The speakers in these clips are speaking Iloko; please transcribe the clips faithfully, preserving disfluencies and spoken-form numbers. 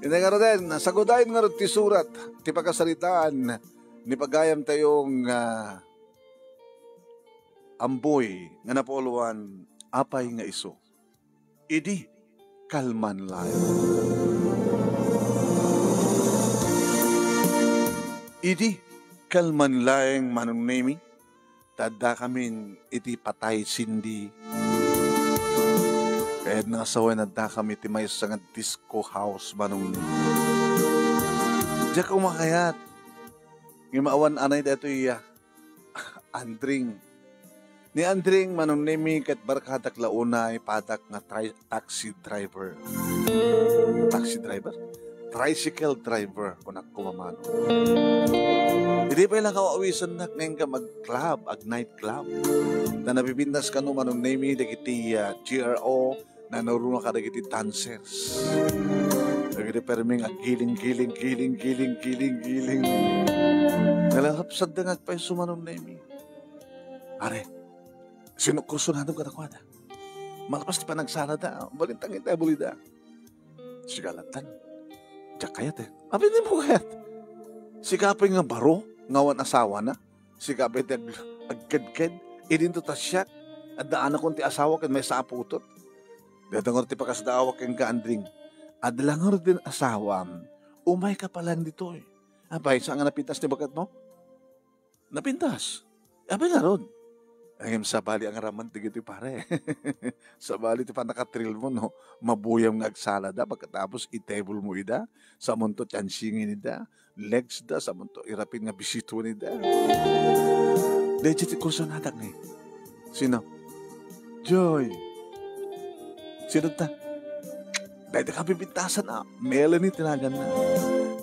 Iti ngaruden, sagudayen ngarud ti surat ti pakasaritaan ni pagayamtayong, ah, Amboy nga napauluan, apay nga isu. Idi kalman laeng. Idi kalman laeng, Manong Nemi, ta addakamin iti patay Cindy. Kayatna nga sawen, addakami iti maysa nga disco house, Manong Nemi. Diak umakayat. Ngem awan anay daytoy, ah, Andring. Ni Andring, Manong Nemi, ket barkadak la unay, padak nga tri-, taxi driver. Taxi driver? Tricycle driver, kunak koma, Manong. Idi pay la kaawisennak nga inka mag-club, ag-night club. Ta nabibintas kano, Manong Nemi, dagiti, ah, G R O, nanuruna kadagiti dancers. Dagiti permi nga giling, giling, giling, giling, giling, giling. Nalapsadda nga agpayso, Manong Nemi. Pare, sino kursunadem kadakuada? Malpas ti panagsalada, balintang ita bulida. Sika lattan. Diak kayat, eh. Apay diak kayat? Sika pay nga baro, nga awan asawana. Sika pay ti ag-, agkedked. Idinto ta siak. Adda anakon ti asawa ken maysa a putot. Dayta ngarud ti pakasdaawak kenka, Andring. Adda la ngarud ti asawam. Umayka pa laeng ditoy. Apay, saan nga napintas ti baketmo? Napintas. Apay ngarud? Ngem sabali a nga raman dagitoy, pare. Sabali ti pannakatrilmo, no? Mabuyam nga agsalada, pagkatapos itable mo ida, samonto ti ansingin ida, legs da, samonto irapin nga bisituan ida. Daytoy ti kursunadak ni. Sino? Joy. Sino ta? Dayta kabibintasan a Melanie ti naganna.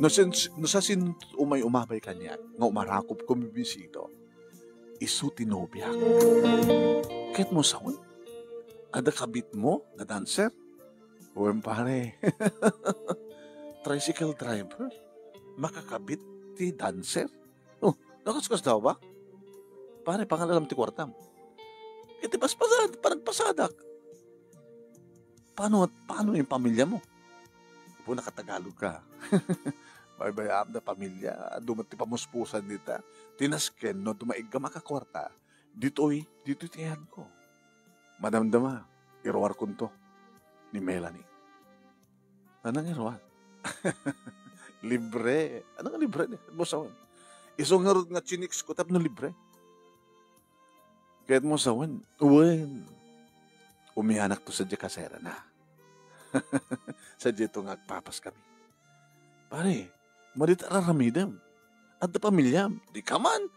No sin-, no sa sin-, umay umabay kaniak nga umarakop ken bibisito, isu ti nobiak. Ket mo sawen, adda kabitmo nga dancer? Wen, pare. Tricycle driver? Makakabit ti dancer? Oh, nakaskasdaaw ba? Pare, pangalalam ti kuartam. Iti paspasad, panagpasadak. Paano, paano yung pamilya mo? Apo, nakatagalog ka. Baybayaan da pamilya, dumat ti pamuspusan dita. Tinasken, no, dumaig ka makakuarta. Ditoy, ditoy ti ayan ko. Madamdama, iruar kunto ni Melanie. Anong iruar? Libre. Anong libre ni? Mo sawen. Isu ngarud nga chinex ko tapno libre. Ket mo sawen, wen. Umianak to sa kasera na. Sa to nga agpapas kami. Pare, madit araramidem. Adda pamilyam. Di ka man.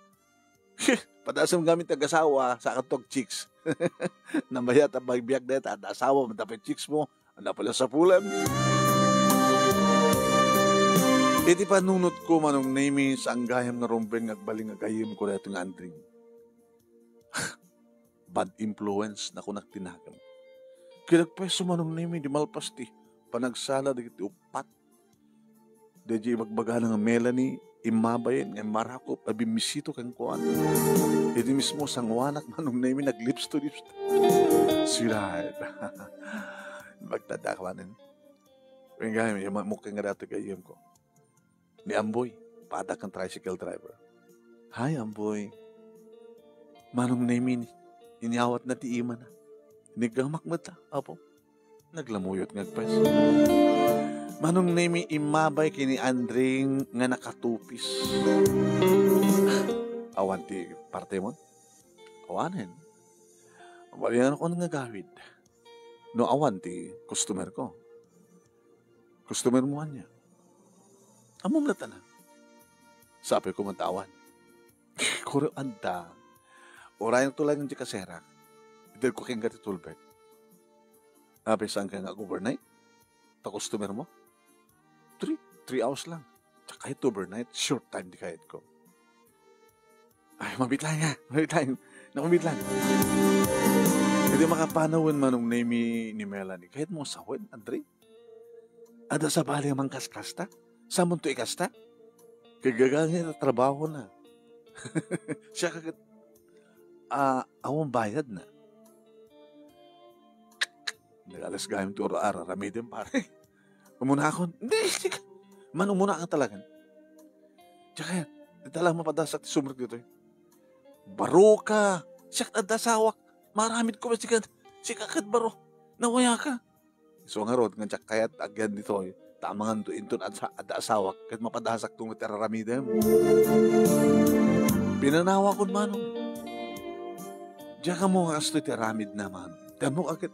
Padasem ngamin ti agasawa, saan to agchicks. Namayat a pagbiag dayta, adda asawa, mantapay chicks mo, anda pala sa pulem. Iti panunot ko, Manong Nemi, saan gayam nga rumbeng nga agbalin nga gayyem ko daytoy nga Andring. Bad influence na kunak ti nakem. Kinagpayso, Manong Nemi, di malpas ti panagsala dagiti uppat. Daydi ibagbagana nga Melanie, immabayen nga immarakop a bimmisito kenkuana. Idi mismo sanguanak, Manong Nemi, nag-lips to lips. Sweetheart. Magtada ka manen. Wen gayam, imamok nga dati gayyem ko. Ni Amboy, padak nga tricycle driver. Hi, Amboy. Manong Nemi, inyawat na ti imana. Iniggamak met, apo. Naglamuyot nga agpayso. Manong Nemi, immabay ken ni Andring nga nakatupis. Awan ti partemon? Awanen. Balian ko nga gawid. No awan ti customer ko. Customer mo ania? Ammom la tana. Sapay ko man ta awan. Kuro anta. Urayen to lang di kaserak. Idir ko kenka ti tulbek. Apay, saan ka nga overnight? Ta customer mo? Three, three hours lang. Tsaka ito overnight, short time di kayat ko. Ay, mabitlan nga. Mabitlan. Naku, mabitlan. Iti makapanawen, Manong Nemi, ni Melanie. Kayat mo sawen, Andre? Adda sabali a mangkaskasta? Samonto ikasta? Kagagangay ta trabaho na. Siya kagat, ah, awan bayad na. Nagalas gayam ti ura-, araramiden, pare. Umunakon? Hindi, sika. Man, umuna ka talaga. Diak kayat. Dita lang mapadasak ti sumrek ditoy. Baro ka. Siak adda asawak. Maaramid ko, sika, sika ket baro. Nawaya ka. So, ngarud, nga diak kayat agyan ditoy. Ta amangan to inton adsa-, adda asawak. Ket mapadasakto met ti ar-aramidem. Pinanawakon, Manong. Diak ammo nga kastoy ti aramidna, Manong. Ti ammok a ket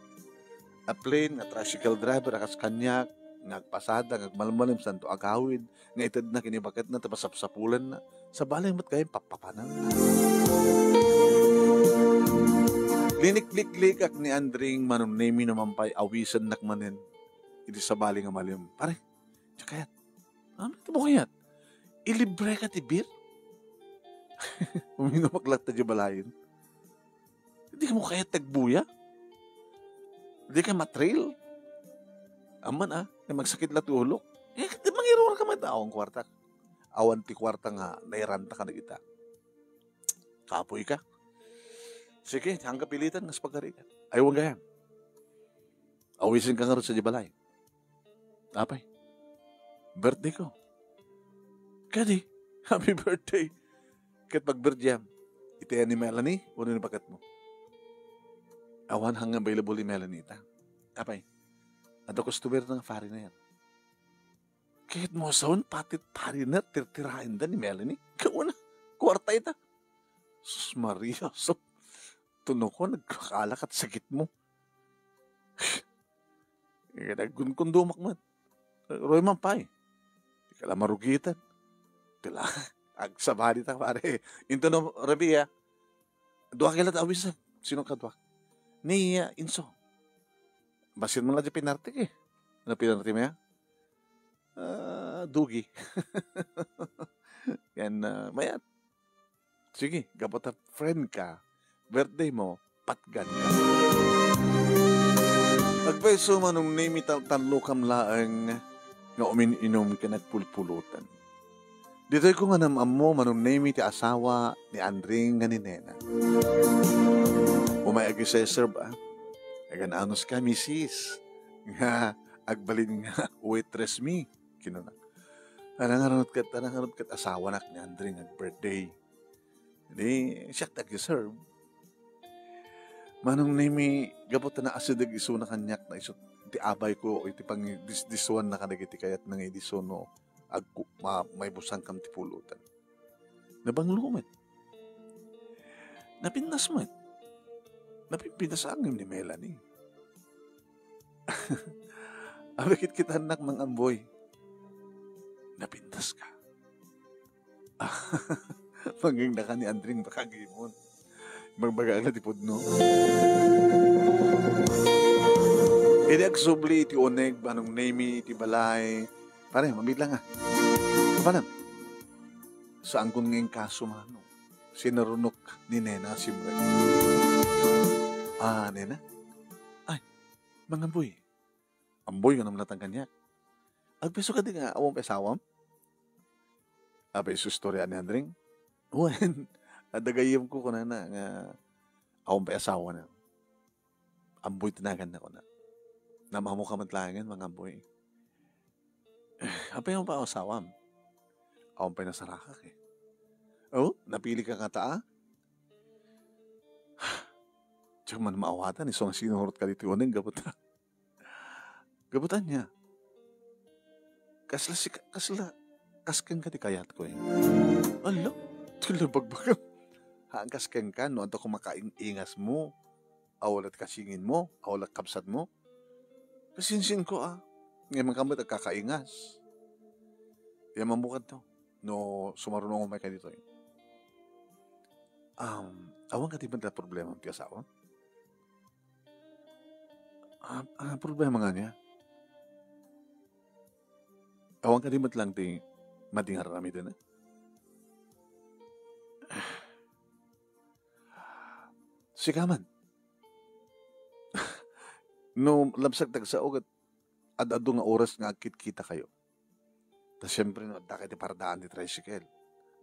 a plain nga tricycle driver a kas kaniak, nga agpasada, nga agmalmalem, santo agawid, nga itedna ken ibaketna ta pasapsapulenna. Sabali met gayam pappapanan. Linikliklikak ni Andring, Manong Nemi, naman pay awisennak manen iti sabali nga malem. Pare, diak kayat. Ano ti mo kayat? Ilibre ka ti beer? Uminom ak latta di balayen. Di mo kayat ti agbuya? Di ka matrail? Aman, ah, nga magsakit la ti ulok. Eh, di mangiror ka man, awan kuarta. Awan ti kuarta nga nairanta ka na kita. Kapoy ka. Sige, anggapo pilitan, nga pagari ka. Ay, huwag gayam. Awisenka ngarud sa di balay. Apay, birthday ko. Kadi, happy birthday. Ket pag-birthday-am, iti ni Melanie, wenno ni baketmo? Awan nga available ni Melanie ita. Apay, adda customer nga foreigner. Ket mo saon pati foreigner, tirtiraenda ni Melanie. Kauna, kuarta ita. Sus Maria, so, tunoko, nagkakala ket sakit mo. Ket agkunkundomak met. Ruy man pay. Di ka la marugitan. Di la agsabali ta, pare. Into no, Rabia, dua kila ta awis, sino ka dua? Ni, ah, Inso. Basin mo na di pinartik eh. Ano pinartik mo ya? Ah, dugi. Yan, ah, mayat. Sige, gapu ta friend ka, birthday mo, patgan ka. Agpayso, Manong Nemi, ta-, tallo kam laeng nga umin-inom ken agpulpulutan. Ditoy ko nga nam-ammo, Manong Nemi, ti asawa ni Andring nga ni Nena. Umay agiserserb, ah. Agan-anos ka, misis. Nga agbalin nga waitress mi. Kinuna. Alangarot ket, alangarot ket asawanak ni Andring nga birthday. Di, siak ti agiserb. Manong Nemi, gapu ta naasideg isuna kaniak na isu ti abay ko iti pangidisdisuanna kadagiti kayatna nga idisso no agku-, ma-, maibusankam ti pulutan. Nabanglo met. Napintas met. Napintas angem ni Melanie. Abikitkitanak, Mang Amboy. Napintas ka. Mangngegna ka ni Andring, baka agimon. Magbaga agla ti pudno. Idi agsubli iti uneg, Manong Nemi iti balay. Pare, mabit lang, ah. Kapanan? Saankon nga inkaso, Manong. Sinarunok ni Nena a simrek. Ah, Nena? Ay, Mang Amboy. Amboy, ngem natangkaniak. Agpayso kadi nga awan pay asawam? Apay, isu istorya ni Andring? Wen, adda gayyemko kunana nga awan pay asawana. Amboy ti naganna, kuna. Nam-ammoka met laengen, Mang Amboy. Apay, awan pay asawam? Awan pay nasarakak, eh. Oh, napili ka ngata, ah? Diak man maawatan, isu nga sinurot ka ditoy uneg, gapu ta. Gapu ta ania? Kasla si, kasla, kas kenka ti kayatko, eh. Ala, ti la bagbagam. Haan kas kenka, no adda kumakaing-ingasmo, awan la ti kasinginmo, awan la kabsatmo. Kasinsinko, ah. Ngem mankam met agkakaingas. Yamanmo kadto, no sumaruno nga umayka ditoy. Um, awan kadi met la problema ti asawam? Ah, ah, problema nga ania? Awan kadi met lang ti madi nga ar-aramidena? Sika man. No labsag tagsao ket ad-adu nga oras nga agkitkitakayo. Ta siempre, no adda kay ti pardaan ti tricycle,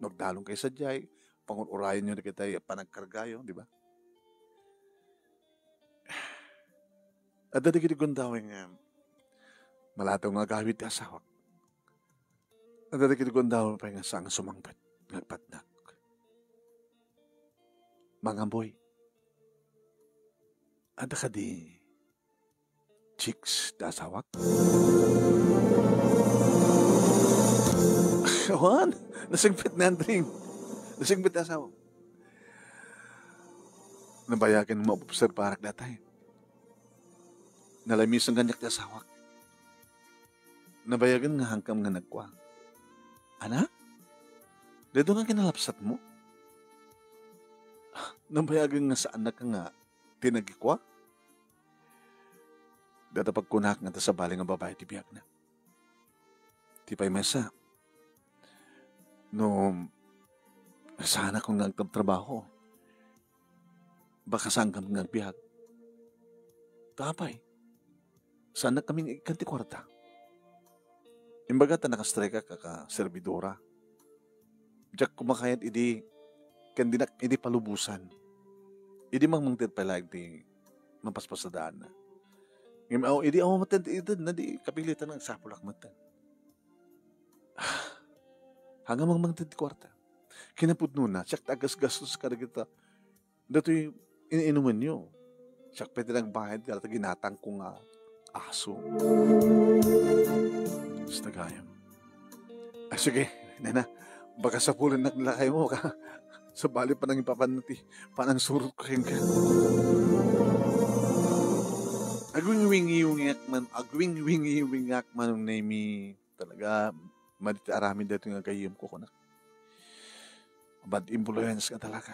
no agdalon kay sadiay, pangur-urayenyo dagitay panagkargayo, di ba? Adda dagiti gundaway nga Malataw nga agawid ti asawak. Adda dagiti gundaway pay nga saan nga sumangpet nga agpadnak. Mangam boy, adda kadi chicks ti asawak? Awan, nasingpet ni Andring. Nasingpet ti asawak. Nabayagen nga maobserbarak daytoy. Nalamisen kaniak ti asawak. Nabayagen nga hankam nga nagkua, "Anak, daytoy nga kinalapsatmo?" Nabayagen nga saannak nga ti nagikua. Dayta pagkunak nga adda sabali nga babai ti biagna. Ti pay maysa, no, saanak nga agtrabtrabaho, baka saankami nga agbiag. Ta apay, saanak kami nga ikkan ti kuarta. Imbaga ta nakastrikak a kaserbidora. Diak kumakayat idi, ken dinak idi palubosan. Idi mangmangted pay laeng ti mapaspasadaanna. Ngem aw, idi awan met ti itedna, di kapilitan nga agsapulak met. Haan nga mangmangted ti kuarta. Kinapudnona, siak ti aggasgastos kadagita datoy in-inumenyo. Siak pay ti nagbayad kadagita ginatangko nga aso. Basta gayam. Ay, sige, nena, baka sapulennak lakaymo ka. Sabali, panangipapanna ti panangsurotko kenka. Agwingwingiwingak man, agwingwingiwingak, Manong Nemi. Talaga, madi ti aramid daytoy nga gayyemko, kunak. Bad influence nga talaga.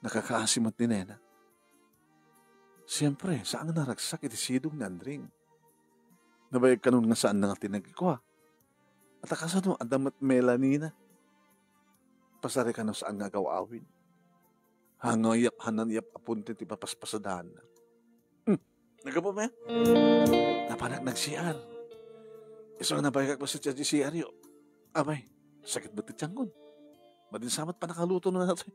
Nakakaasi met ni nena. Siempre, saan nga naragsak iti sidong ni Andring. Nabayag kanon nga saanna nga ti nagikua. At kasano, adda met Melanie na. Pasari kano saan nga agaw-awid. Hangayap, hanayap a punti ti papaspasadaanna. Hmm. Naggapu met? Napanak nag-C R. Isu nga nabaygak basit sa C R yo. Abay, sakit bet ti tiangkon. Madin sa met panakaluto na natin.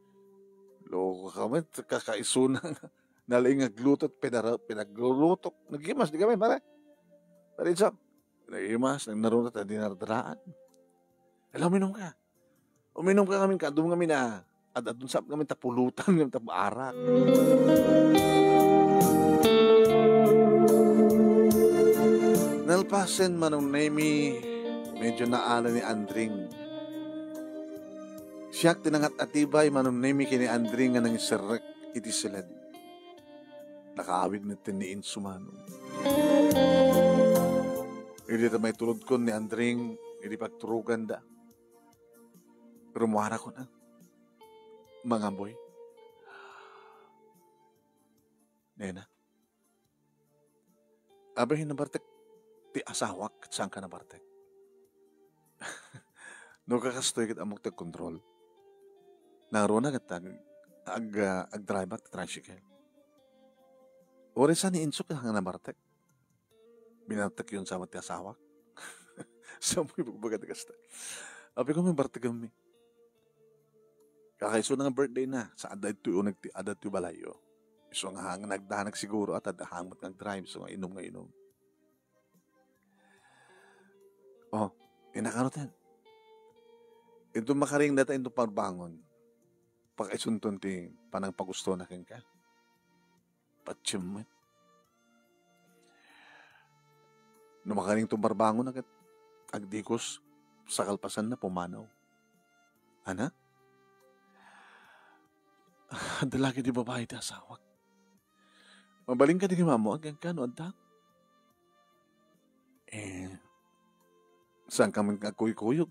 Loko ka met, kakaisuna nga. Nalaing agluto, pinara-, pinagluluto. Nagimas, di kami, pare. Pare, Isang. Nagimas, nagnarunat, na dinardaraan. Hala, uminom ka. Uminom ka ngamin, kaadum ngamin a, ad-adun sa ngamin ta pulutan, ngamin ta arak. Nalpasen, Manong Nemi, medyo naala ni Andring. Siak ti nangat-atibay, Manong Nemi, ken ni Andring nga nangiserrek iti siled. Nakaawid met ni Inso Manong. Idi ta maitulodkon ni Andring, idi pagturoganda. Rummuarakon a. Mangamboy. Nena. Abay, nabartek ti asawak, ket saanka nabartek. No kakastoy ket ammok ti agkontrol. Nangruna ket ag-, ag-, ah, agdriveak ti tricycle. Uray sa ni Inso ket saanka nabartek. Binartek yon sa ti asawak. Sa mo ibagbaga ti kasta. Abi ko, may bartekem mi. Kakaisuna nga birthday na, sa adda itoy uneg ti, adda itoy balayyo. Isu nga hang nagdanag siguro, at adda hang met nga drive, isu nga inum nga inum. Oh, inakaro ten. Ito makaring data, ito parbangon. Pakaisunton ti panangpagustona kenka. Patiem met. No makaring tumbarbangon a ket agdikos, sa kalpasanna, pumanaw. Ana? Adda lagi di babai ti asawak. Mabalin ka di nga maammo, agyan ka, no adda? Eh, saan ka man agkuykuyog?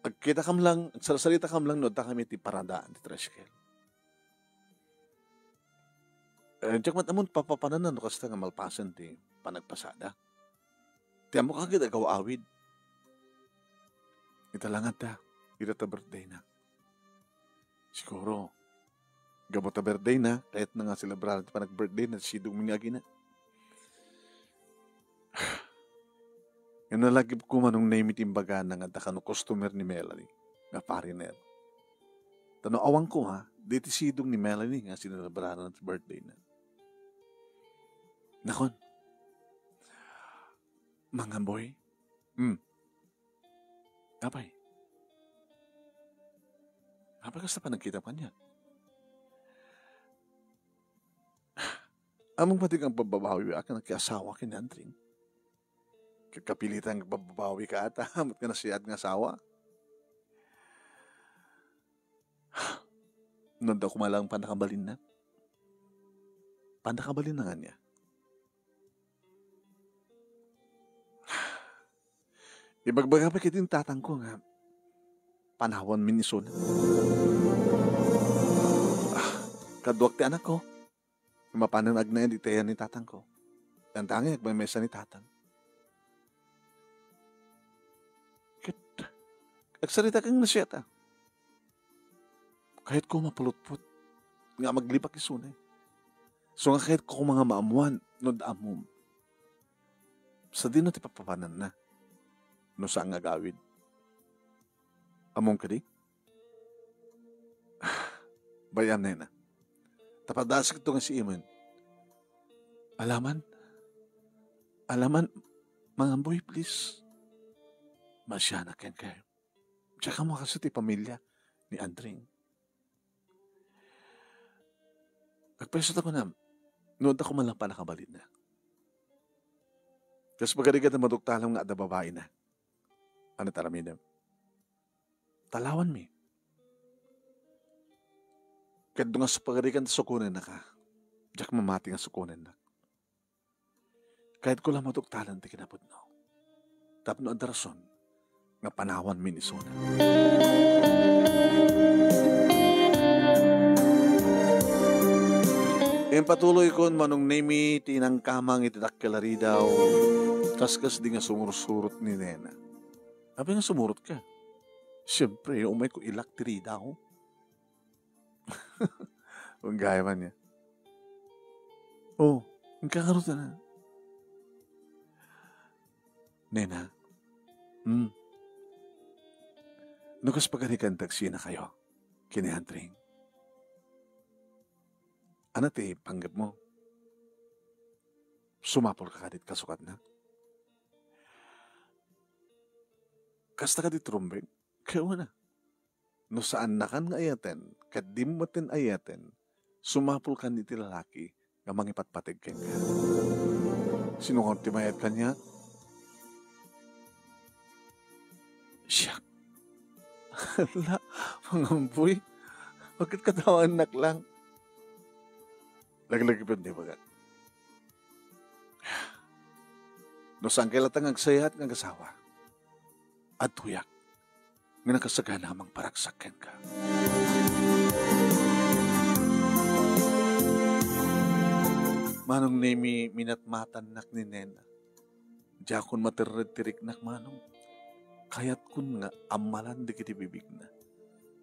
Agkita kam lang, agsarsarita kam lang, no adda kami ti paradaan ti tricycle. Eh, diak met ammon papapanana no kasta nga malpasen ti panagpasada. Ti ammok a ket agaw-awid. Ita la nga adda, ita ta birthday na. Siguro, gapu ta birthday na, kayatna nga selebraren ti panag-birthday na, sidong mi nga agina. Nga nalagipko, Manong Nemi, ti imbagana nga adda kano customer ni Melanie nga foreigner. Ta no awan koma, di ti sidong ni Melanie nga sinelebrarna ti birthday na. Nakon, Mangamboy? Hmm. Apay? Apay kasta panagkitam kaniak? Ammom pati nga agbababawi a nakiasawa ken ni Andring. Ket kapilitan nga agbababawi ka ata, met nga nasiat nga asawa. No adda koma lang pannakabalinna. Pannakabalinna nga ania? Ibagbaga pay ket ni tatangko nga panawanmi ni Sona. Ah, kaduak ti anakko. Mapanen agnaed iti ayan ni tatangko. Dandangi agmaymaysa ni tatang. Ket agsarita ken nasiata. Kayatko mapulotpot nga maglibak isuna. So nga kayatko koma nga maammoan no adda ammom. Sadino ti papapananna no saan nga agawid? Ammom kadi? Bay-am, nena. Ta padasikto nga si Imen. Alaman. Alaman, Mangamboy, please. Masianak kenka. Diak ammo a kas ti pamilia ni Andring. Agpayso ta kunam, no adda koma lang pannakabalinna. Kas pagarigan ta maduktalam nga adda babaina. Ania ti aramidem? Talawanmi. Ket no kas pagarigan ta sukonennaka, diak mamati nga sukonennak. Kayatko la maduktalan ti kinapudno. Tapno adda rason nga panawanmi ni Sona. Impatuloykon, Manong Nemi, ti inangkamang iti dakkel a ridaw, kas kasdi nga sumursurot ni nena. Apay nga sumurotka? Siempre, umayko ilak ti ridaw. Gayam ania. Oh, inka ngarud, nena. Nena. Hmm. No kas pagarigan ta agsinakayo ken ni Andring, ania ti panggepmo? Sumapulka kadi iti kasukatna? Kasta kadi ti rumbeng? Kayatna. No saannakan nga ayaten, ket dimo met ayaten, sumapulkan iti lalaki nga mangipatpateg kenka. Sino nga ti mayat kaniak? Siak. Hala, Mangamboy. Bakit katawanak lang? Laglagipen ti bagak. No saan kay latta nga agsayaat nga agasawa, adtoyak nga nakasagana a mangparagsak kenka. Manong Nemi, minatmatannak ni nena. Diakon materred ti riknak, Manong. Kayatkon nga ammalan dagiti bibigna.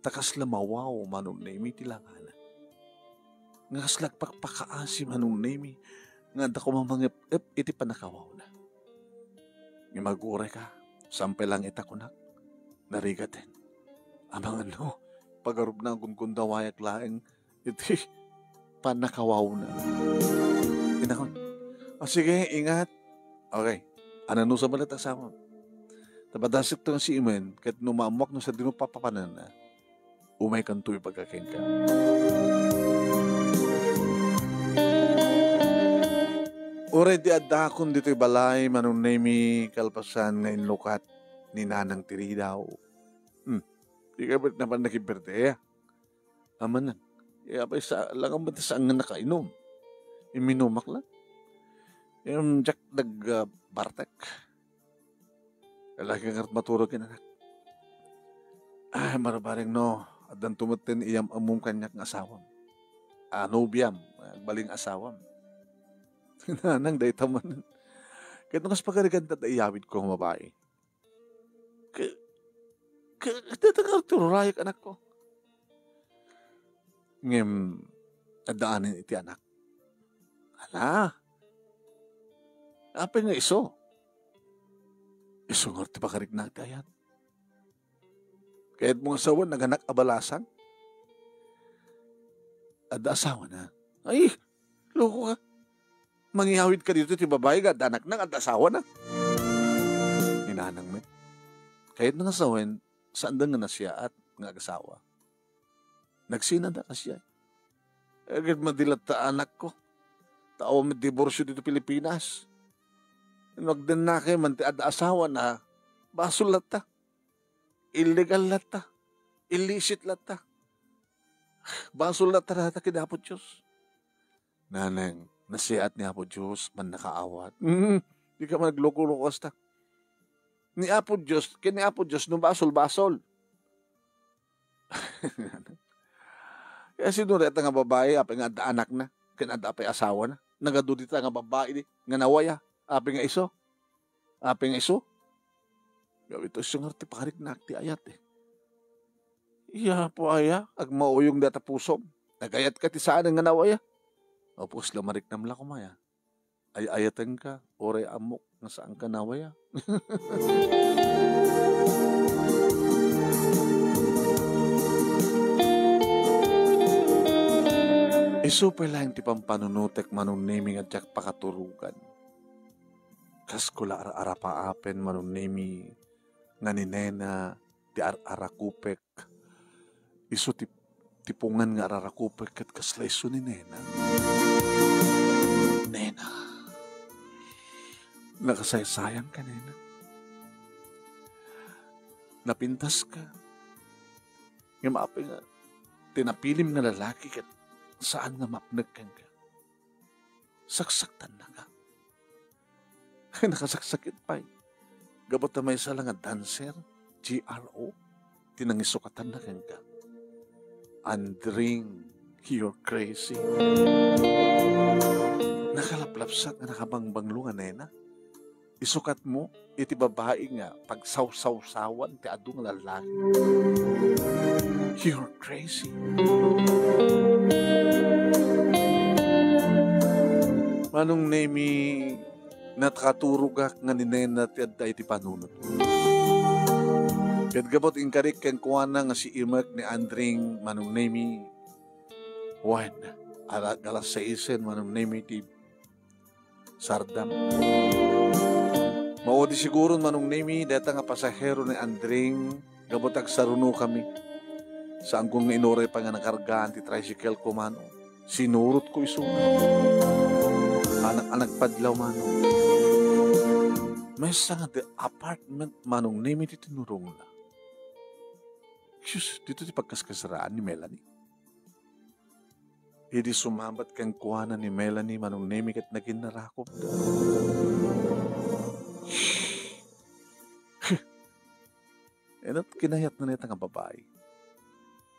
Ta kasla mawaw, Manong Nemi, ti langana. Nga kasla agpakpakaasi, Manong Nemi, nga adda koma mangep-ep iti pannakawawna. Ngem agurayka, saan pay laeng ita kunak, narigaten. Amangan no, pagarupna, agungundawayak laeng iti pannakawawna. Inakon, "O sige, ingat." Okay. Ananusa met ti asawam. Ta padasikto nga si Imen, ket no maammoak no sadino papapananna, umaykanto ibaga kenka. Uray di addakon ditoy balay, Manong Nemi, kalpasan nga inlukat ni Nanang ti ridaw. Hmm. Di ka met napan nakiberdeya? Amangan. Eh, apay sa, langan met saan nga nakainom. Iminumak lang. Em, diak nag, ah, bartek. Lalaki nga ket maturog ken anak. Ay, marabareng no, addanto met ti iyam-ammom kaniak nga asawam. Ah, nobiam, agbalin asawam. Nanang, dayta man. Ket no kas pagarigan ta iyawidko nga babai. Ke-, ke-, dayta nga ti rurayak, anakko. Ngem, addaanen iti anak. Ala. Apay nga isu? Isu nga ti pakariknak ti ayat. Kayatmo nga sawen, naganak a balasang? Adda asawana. Ay, loko ka. Mangyawid ka dito ti babae nga adda anakna, adda asawana. Kayatna nga sawen, saanda nga nasiaat nga agasawa. Nagsinada kasiay. Agid madi latta anakko. Ta awan met diborsio dito Pilipinas. No agdennakay man ti adda asawana, basol latta. Illegal latta. Illicit latta. Basol latta dayta ken Apo Dios. Naneng, nasiaat ni Apo Dios, mannakaawat. Mm, di ka man nagloko-loko kasta. Ni Apo Dios, ken ni Apo Dios, no basol, basol. Kaya sino dayta nga babai, apay nga adda anakna, ken adda pay asawana? Nagadu dita nga babai di, nga nawaya, apay nga isu? Apay nga isu? Gawito, isu nga ti pakariknak ti ayat, eh. Iya, Apo, aya, agmauyong dayta pusom. Nagayatka ti saan nga nawaya. Apo, isla mariknam la kumaya. Ay-ayatenka, uray ammok nga saanka nawaya. Isu pay laeng ti pampanunotek, Manong Nemi, nga diak pakaturogan. Kasko la ar-arapaapen, Manong Nemi, nga ni Nena ti ar-arakupek. Isu ti, ti pungan nga ar-arakupek ket kasla isu ni Nena. Nena. Nakasaysayangka, Nena. Napintaska. Ngem apay nga ti napilim nga lalaki ket saan nga mapnek kenka. Saksaktannaka. Nakasaksakit pay. Gapu ta maysa la nga dancer, G R O, ti nangisukatanna kenka. Andring, you're crazy. Nakalaplapsat nga nakabangbanglo nga nena. Isukatmo iti babai nga pagsawsawsawan ti adu nga lallaki. You're crazy. Manong Nemi, nakaturogak nga ni Nena ti adda iti panunot. Ket gapu ta inkarik kenkuana nga siimek ni Andring, Manong Nemi, wen, ala-, alas seisen, Manong Nemi, ti sardam. Maudi siguron, Manong Nemi, dayta nga pasahero ni Andring, gapu ta agsarunokami. Saanko nga inuray pay nga nakargaan ti tricycle ko, Manong. Sinurotko isuna. Anak a nagpadlaw, Manong. Maysa nga the apartment, Manong Nemi, ti tinurongna. Sus, dito ti pagkaskasaraan ni Melanie. Idi sumabat kenkuana ni Melanie, Manong Nemi, ket naginnarakopda. Inat kinayatna dayta nga babai.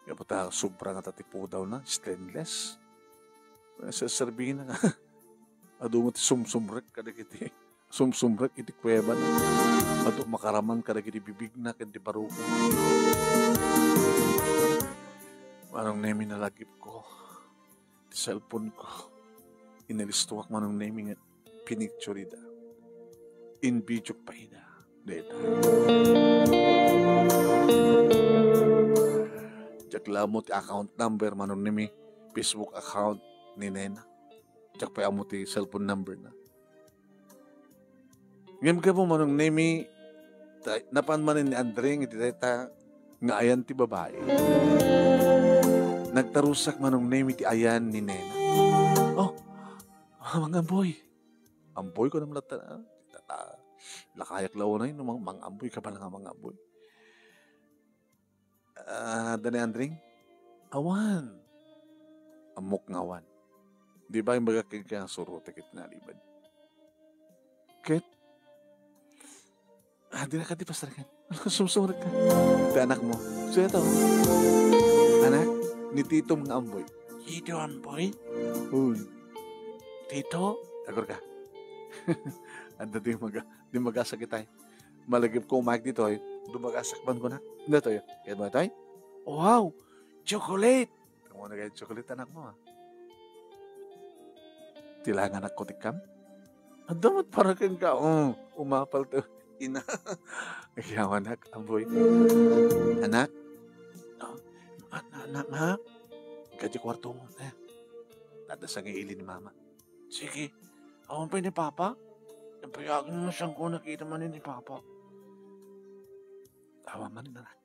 Gapu ta sobra ngata ti pudawna, stainless. Serserbina nga adu met ti sumsumrek kadagiti sumsumrek iti kuwebana. Adu makaraman kadagiti bibigna ken ti barukna. Manong Nemi, nalagipko ti cellphone ko. Inalistoak, Manong Nemi, nga pinicture ida. In-video pa ida. Deta. Diak la ammo ti account number, Manong Nemi, Facebook account ni Nena. Diak pay ammo ti cellphone number na. Ngem gapu, Manong Nemi, ta-, napan manen ni Andring iti dayta nga ayan ti babai. Nagtarusak, Manong Nemi, ti ayan ni Nena. Oh, Mang Amboy. Amboy ko naman latta, ah. Tata-, lakayak la unay no Mang, Mang Amboy ka pala nga Mang Amboy. Ah, adda ni Andring? Awan. Ammok nga awan. Di ba, imbagak kenka nga surotek iti nalipad? Ket, ah, di na ka di pasterkan. Sumsumrek ka. Ti anakmo. Suya to. Anak, ni Titom nga Amboy. Tito Amboy? Uy. Tito? Agor ka. Adda di maga-, di magasak itay. Malagipko umayek ditoy, dumagasak man kuna. Ditoy, kaya mo itoy? Wow! Chocolate! Amo na kay chocolate, anakmo, ah. Ti la nga anakko ti kam? Adda met para kenka, oh, umapal to. Ina. Agyaman, anak, Amboy. Anak? Oh, a-, a-, anak, ha? Kadi kwarto mo, eh. Tadasang ili ni mama. Sige. Awan pay ni Papa? Napayagan mo siyang ko nakita man ni Papa. Awan man, anak.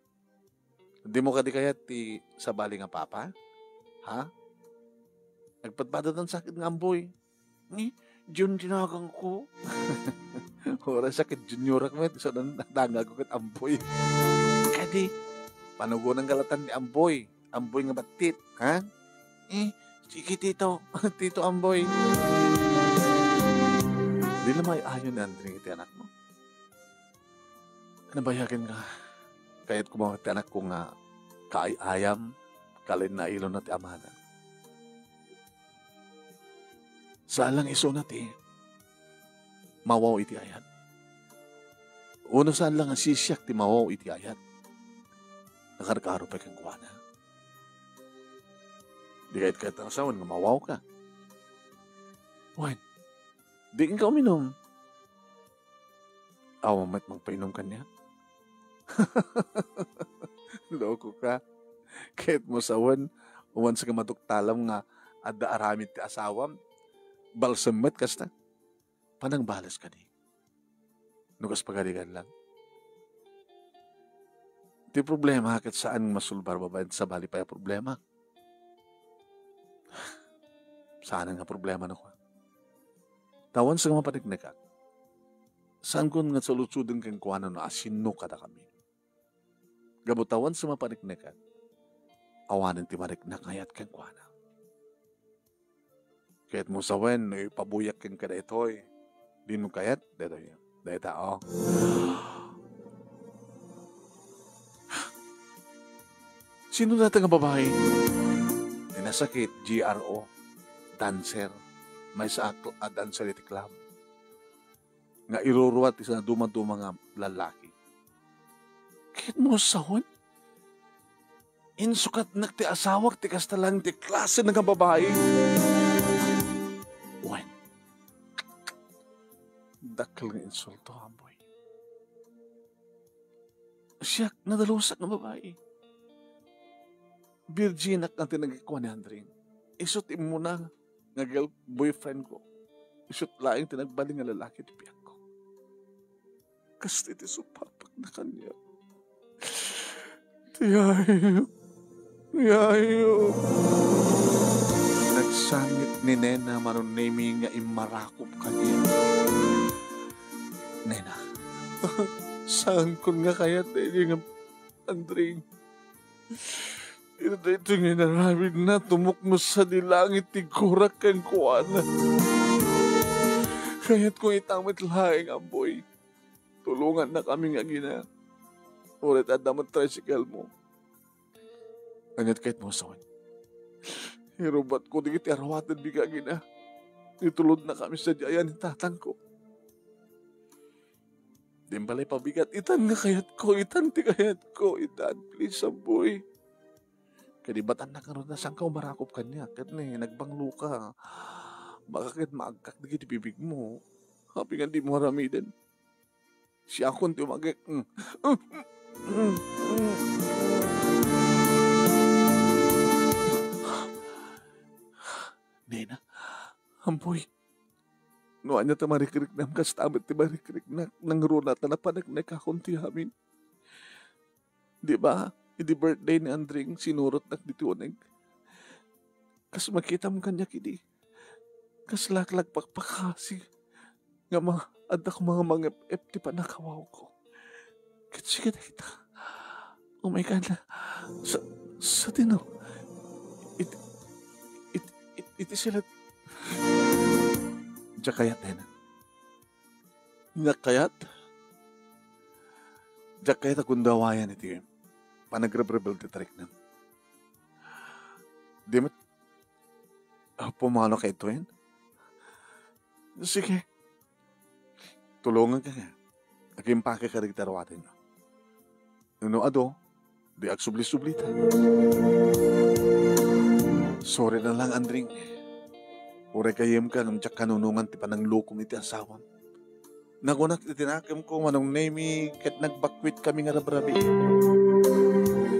Dimo kadi kayat ti sabali nga papa? Ha? Nagpadpadatan sakit nga amboy. Ni, Jun tinagan ko. Oras sakit junior ak met, so nan-, nadangag ko ket amboy. Kadi, panugonan kalatan ni amboy. Amboy nga battit, ha? Eh, sige, tito. Tito Amboy. Di na may ayon ni Andring iti anak mo. Nabayagen nga, kayat ko mga ti anak ko nga kaay-ayam, kalinnailona ti amana. Saan lang isuna ti mawaw iti ayat. Uno saan lang nga sisiak ti mawaw iti ayat. Nakarkaro pay kenkuana. Di kayat kayat nga sawen nga mawaw ka. Wen, di ka uminum. Awan met magpainom kaniak. Loko ka. Ket mo sawen, umansa ka matuktalam nga adda aramid ti asawam. Balsem met kasta. Panangbales kadi. No kas pagarigan lang. Ti problema ket saan masulbar babaen sabali pay a problema. Saan nga problema no kua. Tawen sa mapaneknekak. Saankon nga saludsuden kenkuana no asino kadakami. Gapu tawen sa mapaneknekak. Awanen ti mariknak nga ayat kenkuana. Ket mo sawen no ipabuyak kenka daytoy. Dimo kayat daytoy. Dayta, oh. Sino data nga babae? Ti nasakit, G R O. Dancer. Maysa a cl-, a dancer iti club. Nga iruruat ti sa duma-duma nga lalaki. Ket mo sawen? Insukatnak ti asawak ti kasta lang ti klase nga babae. Wen, dakkel nga insulto, Amboy. Siak, nadalusak nga babae. Virginak nga ti nagikua ni Andring. Isu ti immuna nga girl boyfriend ko. Isu laeng ti nagbalin nga lalaki ti biag ko. Kasta ti supapakna kaniak. Ti ayo. Ti ayo. Nagsangit ni Nena Manong Nemi nga immarakop kaniak. Nena, saankon nga kayat daydi nga Andring. Iti daytoy nga inaramidna, tumuknos sadi langit ti gurak kenkuana. Kayatko ita met laeng, Amboy. Tulongannakami nga agina. Uray ta adda met tricycle mo. Ania ti kayatmo a sawen? Irubatko dagiti aruatenmi nga agina. Itulodnakami sadiay a ni tatangko. Di balay pabigat. Itan nga kayatko. Itan ti kayatko. Itan, please, Amboy. Kadi batannak ngarud a saanka umarakop kaniak. Ket ni, nagbanglo ka. Baka ket maagkak dagiti bibigmo. Apay nga dimo aramiden? Siakon ti umagek. Mm. Nena, Amboy, no ania ta marikriknam, kasta met ti marikriknak, nangruna ta napaneknekakon ti amin. Di ba, idi birthday ni Andring, sinurotnak ditoy uneg. Kas makitam kaniak idi. Kas laklagpakpakasi. Nga ma-, adda ko mga mangep-ep ti pannakawawko. Ket sige dagita. Oh my God. Sa, sa tino. It, it, it, iti silet. Diak kayat, Nena. Diak kayat. Diak kayat a gundawayan iti panagrebrebel ti tariknam. Di met, ah, pumano ka ituyen? Sige. Tulonganka nga. Agimpake ka dagiti aruatenyo. No adu, di agsubli-sublita. Sorry na lang, Andring. Uray gayyemka no diak kanunongan ti pananglokom iti asawam. Nakunak iti nakemko, Manong Nemi, ket nagbakkuitkami nga rabrabii.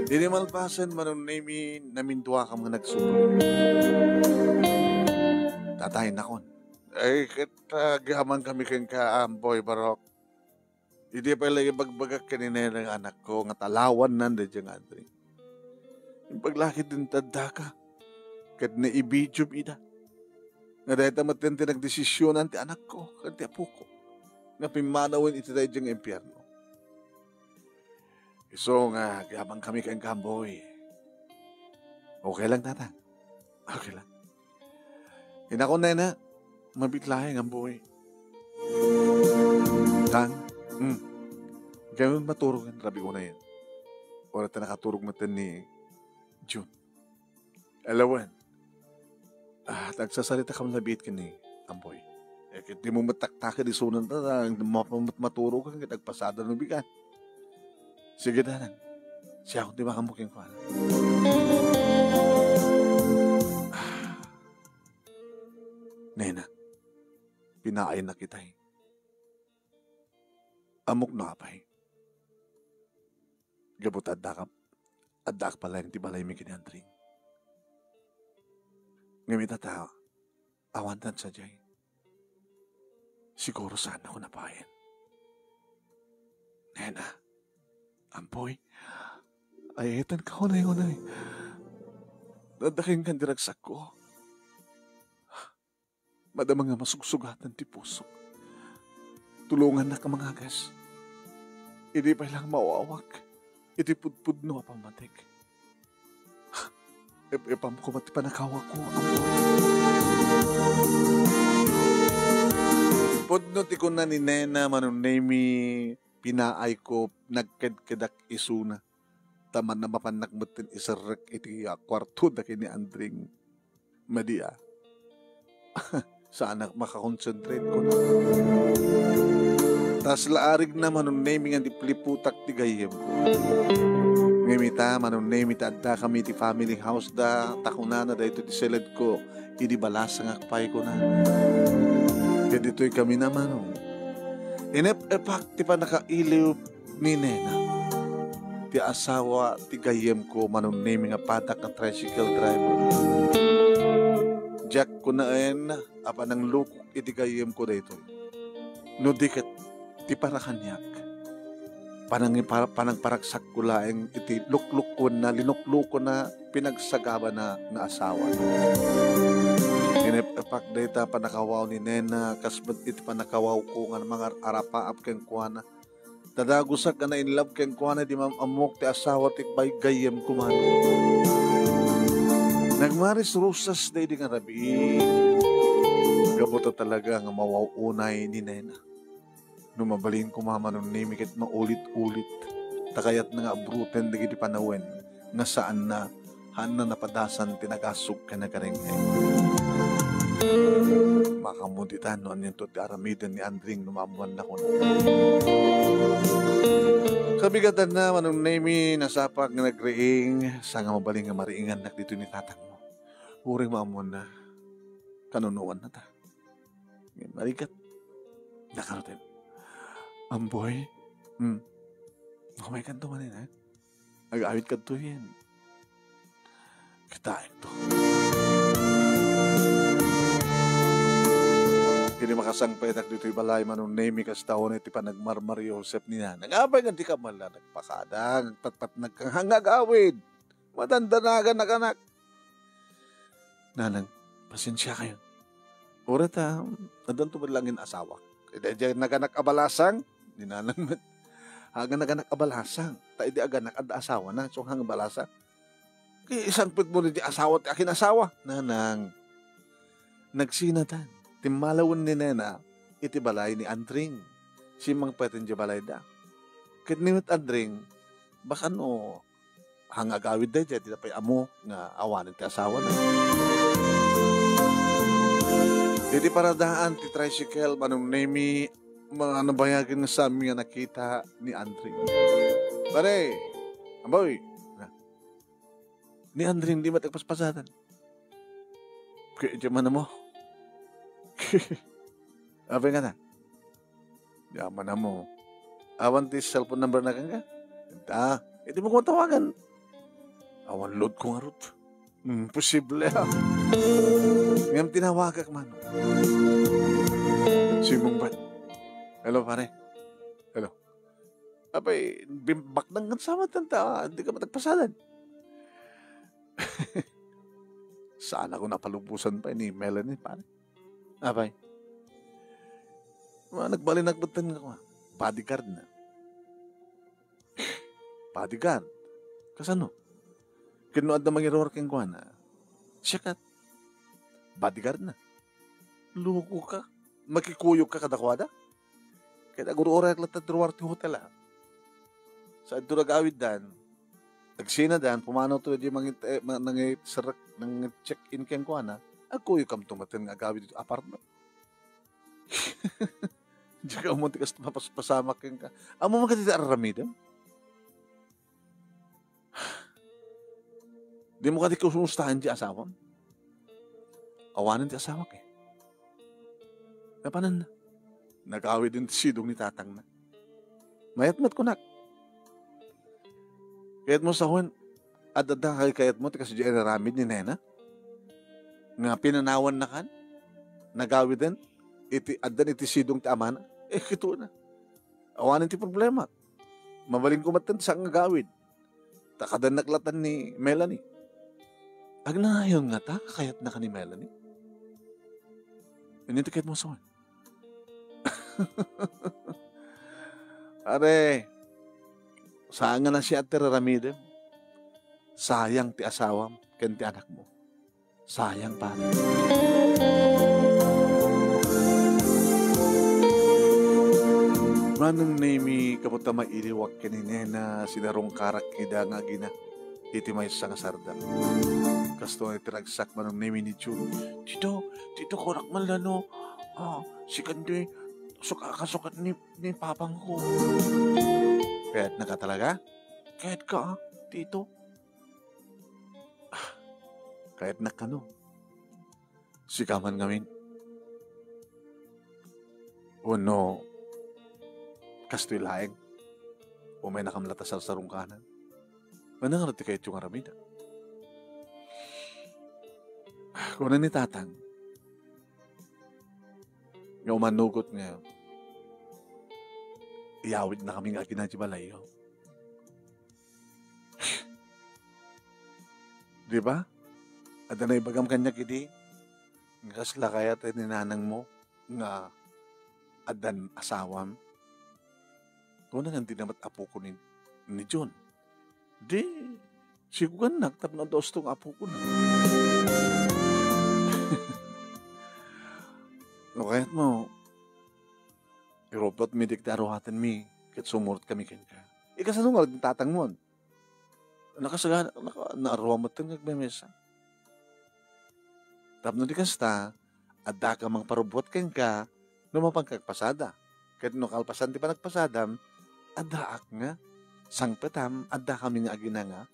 Idi malpasen, Manong Nemi, naminduakam nga nagsubli. Tatay, nakon. Ay, ket, ah, agyaman kami kenka, Amboy Barok. Idi pay la ibagbagak ken ni Nena nga anakko nga talawannan daydiay nga Andring. Imbag la ket ti addaka, ket naibidiom ida. Nga dayta met ti nagdesisionan ti anakko ken ti apoko nga pimmanawen iti daydiay nga impierno. Isu nga agyabankami kenka, Amboy. Okay lang, Tatang. Okay lang. Inakon, Nena, mabiit laeng, Amboy. Tang, hmm. Ngamin maturogen, rabii unayen. Ora ta nakaturog met ni June. Alawen. Ah, nagsasaritakam labiit ken ni Amboy. Eh, ket dimo met taktaken isuna ta, ta, ma-, ma-, maturogen ket agpasada no bigat. Sige, Nanang. Siak ti makammo kenkuana. Ah. Nena, pinaaynak itay. Ammok no apay. Gapu ta adda ka, addaak pay laeng ti balaymi ken ni Andring. Ngem ita ta, awan ta sadiay. Siguro saannakon a payen. Nena, Amboy, ay-ayatenka unay-unay. Adda kenka ti ragsakko. Madama nga masugsugatan ti pusok. Tulongannak a mangagas. Idi pay lang maawak iti pudpudno a pammatik. Ep-epam koma ti pannakawawko, Amboy. Pudno ti kuna ni Nena, Manong Nemy, pinaayko, nagkedkedak isuna. Ta man-, mapannak metten iserrek iti, ah, kuarto da ken ni Andring. Madi a. Saanak makakonsentrate, kuna. Ta sla arigna, Manong Nemy, nga dipliputak ti gayyemko. Ngem ita, Manong Nemy, ta addakami iti family house da, ta kunana daytoy ti seledko, idi balasangak pay, kuna. Ket ditoy kami na, Manong. Inep-epak ti pannakailiw ni Nena, ti asawa ti gayyemko, Manong Nemy, nga padak nga tricycle driver. Diak kunaen a pananglukok iti gayyemko daytoy. No di ket ti para kaniak. Panangi-, para-, panangparagsakko laeng iti luklukuenna, linuklukona, pinagsagabana nga asawa. Inep-epak dayta pannakawaw ni Nena, kas met iti pannakawawko nga mangar-arapaap kenkuana. Ta dagusak nga na-in love kenkuana idi maam-ammok ti asawa ti bay-, gayyemko, Manong. Nagmaris-rusas daydi nga rabii. Gapu ta talaga nga mawaw unay ni Nena. No mabalin koma, Manong Nemy, ket maulit-ulit, ta kayatna nga abruten dagiti panawen nga saanna, haanna napadasan ti nagasug ken nagareng-reng. Makaammo ditan no anianto ti aramiden ni Andring no maammoanna, kuna. Kabigatanna, Manong Nemy, nasapak nga nagriing, sa nga mabalin nga mariingannak ditoy ni tatangmo. Uray maammoanna, kanunuanna ta. Ngem narigat. Nakarutin. Amboy? Hmm. Umaykanto manen, ha? Agawidkanto yen. Kitaento. Idi makasangpetak ditoy balay, Manong Nemy, kasta unay ti panagmarmariusep ni Nanang. Apay nga dika man la nagpakada, nagpatpatnag nga agawid? Madandanagan, naganak. Nanang, pasensiakayon. Uray ta, addanto met laeng asawa. Daydiay naganak a balasang, ni Nanang met. Aga naganak a balasang. Ta idi aganak, adda asawana, so hang balasang. Ket isangpetmo daydiay asawa ti akin asawa. Nanang, nagsinatan. Timmalawen ni Nena iti balay ni Andring. Simmangpet idiay balayda. Ket ni met Andring, baka no, hang agawid daydiay, dida pay ammo nga awanen ti asawana. Iti paradaan ti tricycle, Manong Nemy, ma-, nabayagen nga saanmi nga nakita ni Andring. Pare, Amboy, na. Ni Andring di met agpaspasadan. Kaya di man mo. Apay nga na? Yaman na mo. Awan ti cellphone number na kangka? Ita, iti mo kong tawagan. Awan load ko nga rut. Hmm, posible, ah. Ngam tinawagak man. Simong bat. Hello, pare. Hello. Apay, bim-, baknang nga sa met ta, di ka matagpasalan. Saan ako napalubosan pa ni Melanie, pare? Apay. Ma, nagbalinak betten nga kua. Bodyguard na. Bodyguard? Kasano? Ken no adda mangiruar kenkuana, siak ket bodyguard na. Loko ka. Makikuyog ka kadakuada? Ket agur-urayak latta ti ruar ti hotel, a. Sa adto agawiddan, agsinadan, pumanaw to di mangit-, eh, ma-, nangit-, serrek, nangit-check-in kenkuana, agkuyogkamto metten nga agawid iti apartment. Diak ammo ti kasta mapaspasamak kenka. Ammom kadi ti ar-aramidem? Dimo kadi kumustaen ti asawam? Awanen ti asawak, eh. Napananna. Nagawiden ti sidong ni tatangna. Mayat met kunak. Kayatmo sawen, adda kay kayatmo ti kasdiay nga aramid ni Nena? Nga pinanawannakan? Nagawiden? Iti, addan iti sidong ti amana? Eh, kito na. Awanen ti problema. Mabalinko met ti saan nga agawid. Ta kadannak latan ni Melanie. Agnanayon ngata, kakayatnaka ni Melanie? Ania ti kayatmo sawen? Are, saan nga nasiat ti raramidem. Sayang ti asawam ken ti anakmo. Sayang, pare. Manong Nemi, gapu ta mailiwak ken ni Nena, sinarungkarak ida nga agina iti maysa nga sardeng. Kastoy ti ragsak, Manong Nemi, ni Jun. "Tito, tito, kunak man la no, ah, sikan ti suka-, kasukat ni, ni papangko." "Kayatnaka talaga?" "Kayatka, ah, tito." "Ah, kayatnak kano? Sika man ngamin? Wenno kastoy laeng? Umaynakam la ta sarsarungkanan? Ania ngarud ti kayatyo nga aramiden?" Kuna ni Tatang nga umanugot nga iyawidnakami nga agina ti balayyo. Di ba? Adda naibagam kaniak idi nga kasla kayat ni nanangmo nga addan asawam. Kuna nga dina met apoko ni, ni Jun. Di, sigugannak tapno adda usto nga apokona. No kayatmo, iruptotmi dagiti aruatenmi ket sumurotkami kenka. Ikasano ngarud ni tatangmon? Nakasagana, naka-, naarua metten nga agmemesa. Tapno di kasta, addaka mangparubbuat kenka no mapanka agpasada. Ket no kalpasan ti panagpasadam, addaak nga sangpetam, addakami nga agina nga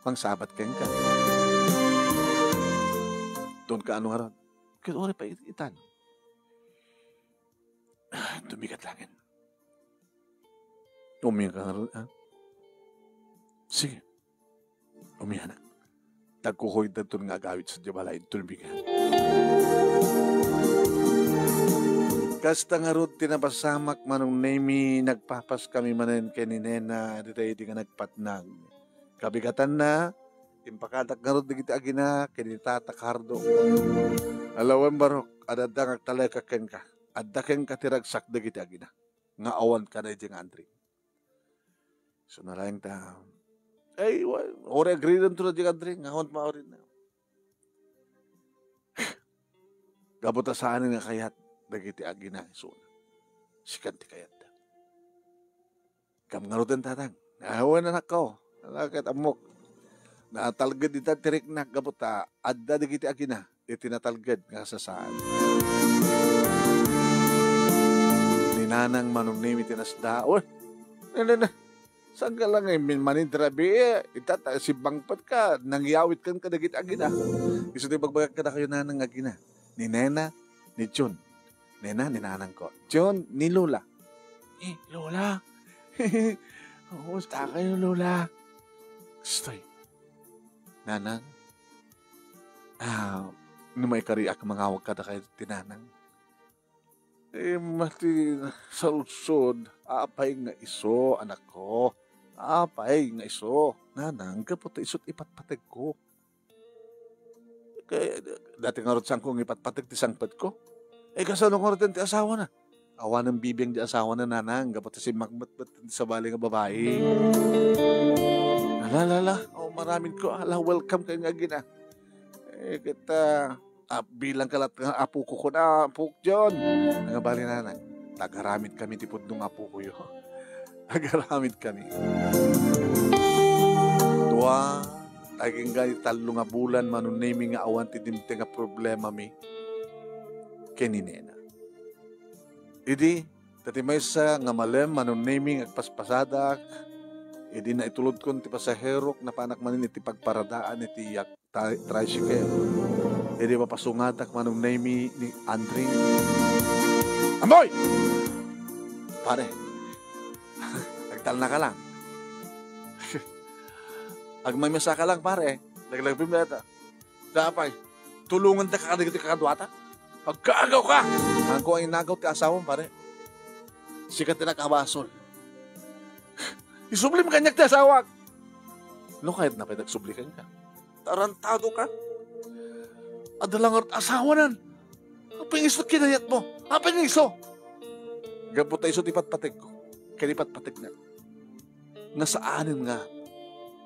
mangsabat kenka. Don ka ano ngarud? Ket uray pa it-, itan. Tumigat langit. Umiyak ka ngarud, ha? Sige. Umiyanak. Tagkukoy dagton nga agawid sa diay balay, tulbigan. Kasta ngarud ti napasamak, Manong Nemi, nagpapas kami manen ken ni Nena, dita idi nga nagpatnag. Kabigatanna, impakadak ngarud dagiti agina ken ni Tata Cardo. Alawen, Barok, adda nga agtaleka kenka. Adda kenka ti ragsak dagiti agina nga awan kada idi nga Andre. So, nalaing ta, ay, wa-, ore agreed to na di nga Andre, nga awan maurin na. Gapu ta saan nga kayat dagiti agina isuna. Sikan ti kayatda. Kam ngaruden, tatang. Awan, anakko. Ala, ket ammok. Natalged ita ti riknak gapu ta adda dagiti agina iti natalged nga kasasaan. Ni Nanang Manong Nemi ti nasda. Uy, na, na, na. Saan ka lang, eh, min-, manin ti rabii, eh. Ita, ta-, simbangpet ka, nangyawit kan kadagiti agina. Isu ti bagbagak kadakayo, Nanang, agina. Ni Nena, ni Jun. Nena, ni Nanang ko. Jun, ni Lola. Eh, Lola. Kumusta kayo, Lola? Stoy. Nanang, ah, no maikariak, mangawag kadakayo ti Nanang. Imma ti saludsod, apay nga isu, anakko? Apay nga isu? Nanang, gapu ta isu't ipatpategko. Kay, dati ngarud saanko nga ipatpateg ti sangpetko. Eh, kasano ngarud ti asawana? Awanen bibiang ti asawana, nanang, gapu ta simmakmetmet ti sabali nga babai. Ala, ala, ala. O, maramidko. Ala, welcome kayo nga agina. Eh, ket, ah, ah, bilang ka la't nga apoko ko na, Apok John. Nga bali, nanang, tagaramid kami ti pudno nga apokoyo. Agaramid kami. Dua, agingga ti tallo nga bulan, Manong Nemi, nga awan ti dimteng a problemami ken ni nena. Idi, dati maysa nga malem, Manong Nemi, nga agpaspasadak, idi naitulodkon ti pasaherok, napanak manen iti pagparadaan iti yak-, tri-, tricycle. Idi mapasungatak, Manong Nemi, ni Andre. Amboy! Pare, agtalna ka lang. Agmamesa ka lang, pare. Laglagbim na ita. Apay, tulongan ta ka kadagiti kakaduata. Agkaagaw ka! Haanko nga inagaw ti asawam, pare. Sika ti nakabasol. Isublim kaniak ti asawak. No kayatna pay agsubli kenka. Tarantado ka. Adda la ngarud asawanan. Apay nga isu ti kinayatmo? Apay nga isu? Gapu ta isu ti patpategko. Ken ipatpategna. Nga saanen nga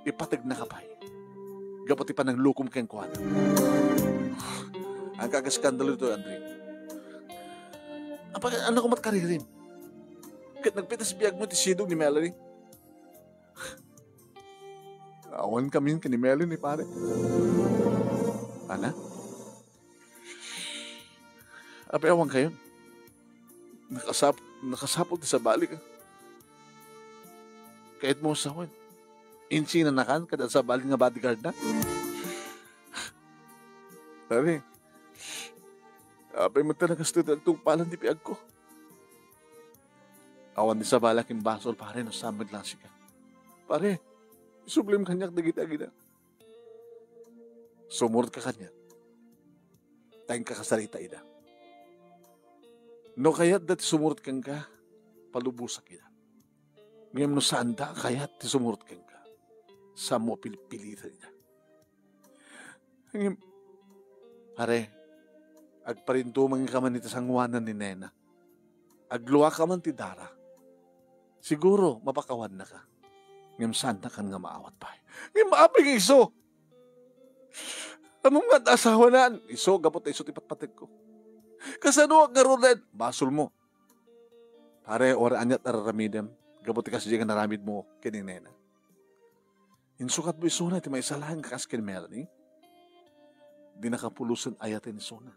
ipategnaka pay. Gapu ti pananglukom kenkuana. Agkaskandalo ditoy, Andre. Apay, ania koma ti karirim? Ket nagpitas biagmo ti sidong ni Melanie. Awan kami ken ni Melanie, pare. Ana? Apay awan kayo? Nakasap-, nakasapul ti sabali ka. Kayatmo sawen. Insinanakan kada sabali nga bodyguard na. Pare, apay met ta nagasto ti agtungpalan ti biagko? Awan ti sabali a kin basol, pare, no saan met lang sika. Pare, isublim kaniak dagiti agina. Sumurotka kaniak. Ta inka kasarita ida. No kayatda ti sumurot kenka, palubosak ida. Ngem no saanda a kayat ti sumurot kenka, saanmo a pilpiliten ida. Ngem, pare, agparintumeng ka man iti sangoanan ni nena. Agluaka man ti dara. Siguro, mapakawannaka. Ngem saannakan nga maawat pay. Ngem apay nga isu? Ammom nga asawanan. Isu, gapu ta isu ti patpategko. Kasanoak ngaruden? Basolmo. Pare, uray aniat a raramidem, gapu ti kasdi nga naramidmo ken ni nena. Insukatmo isuna iti maysa laeng a kas ken Melanie. Dinaka pulosen ayaten isuna.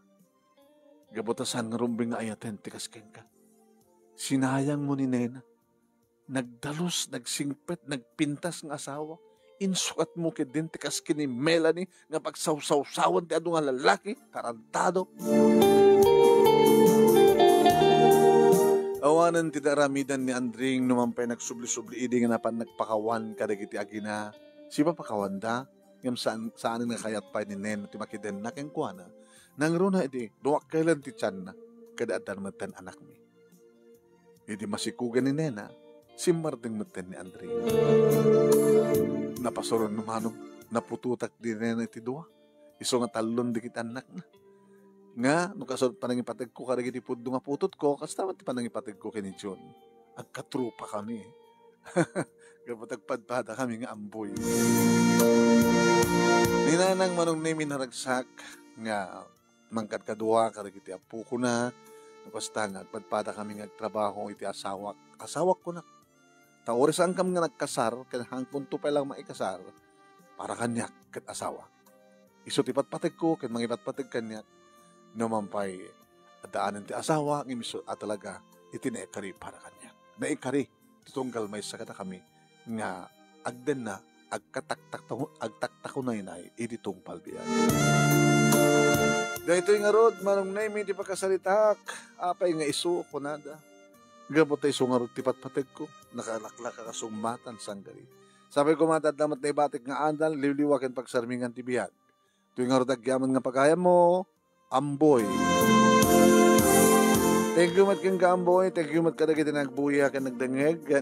Gapu ta saan nga rumbeng nga ayaten ti kas kenka. Sinayangmo ni nena. Nagdalus, nagsingpet, nagpintas nga asawa. Insukatmo ketdin ti kas ken ni Melanie nga pagsawsawsawan ti adu nga lalaki, tarantado. Awanen ti naaramidan ni Andring no man pay nagsubli-subli idi nga napan nagpakawan kadagiti agina. Sipapakawanda, ngem saan, saanen nga kayat pay ni Nena ti makidenna kenkuana. Nangruna idi, duakkelan ti tianna, ket addan metten anakmi. Idi masikugen ni Nena, simmardeng metten ni Andring. Napasuron no manong naputotak ni Nena iti dua. Isu nga tallon dagiti annakna. Nga, no kasano panangipategko kadagiti pudno nga putotko, kasta met ti panangipategko ken ni Jun. Agkatropa kami. Gapu ta agpadpada kami nga amboy. Ni Nanang Manong Nemi naragsak nga mangkadkadua kadagiti apokona, no kasta nga agpadpada kami nga agtrabaho iti asawak. Asawak, kunak. Ta uray saankami nga nagkasar, ken haankonto pay lang maikasar, para kaniak ket asawa. Isu ti patpategko ken mangipatpateg kaniak. No man pay, addaanen ti asawa, ngem isu a talaga iti naikari para kaniak. Naikari ti tunggal maysa kadakami nga agdenna agkataktak-, agtaktakunaynay iti tungpal biag. Daytoy ngarud, Manong Nemi, ti pakasaritak. Apay nga isu, kunada. Gapu ta isu ngarud ti patpategko, nakalaklaka a sungmatan sanggari. Sapay koma ta adda met naibatik nga adal, liwliwa ken pagsarmingan ti biag. Toy ngarud agyaman nga pagayammo, amboy. Thank you met ken Gamboy, thank you met kadagiti nagbuya ken nagdengngeg.